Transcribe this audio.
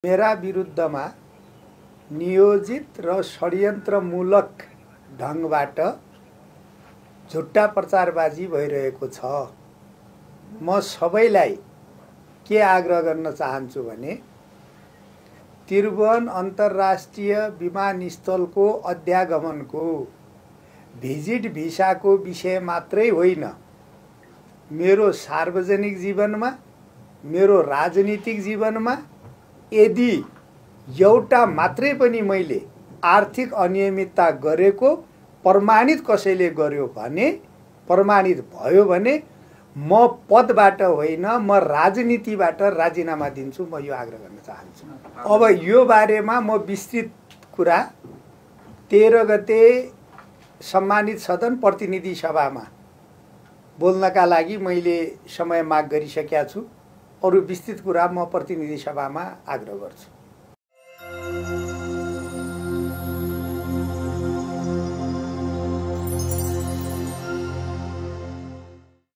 मेरा विरुद्धमा नियोजित र षड्यन्त्रमूलक ढंगबाट झुट्टा प्रचारबाजी भइरहेको छ। म सबैलाई के आग्रह गर्न चाहन्छु भने त्रिभुवन अन्तर्राष्ट्रिय विमानस्थलको अध्यागमनको भिजिट भिसाको विषय मात्रै होइन, मेरो सार्वजनिक जीवनमा, मेरो राजनीतिक जीवनमा यदि एउटा मात्रै पनि मैले आर्थिक अनियमितता गरेको प्रमाणित कसैले गर्यो भने, प्रमाणित भयो भने म पदबाट होइन, म राजनीतिबाट राजीनामा दिन्छु। म यो आग्रह गर्न चाहन्छु। अब यो बारेमा म विस्तृत कुरा 13 गते सम्मानित सदन प्रतिनिधि सभामा बोल्नका लागि मैले समय माग गरिसकेका छु। अरु विस्तृत कुरा म प्रतिनिधि सभामा आग्रह गर्छु।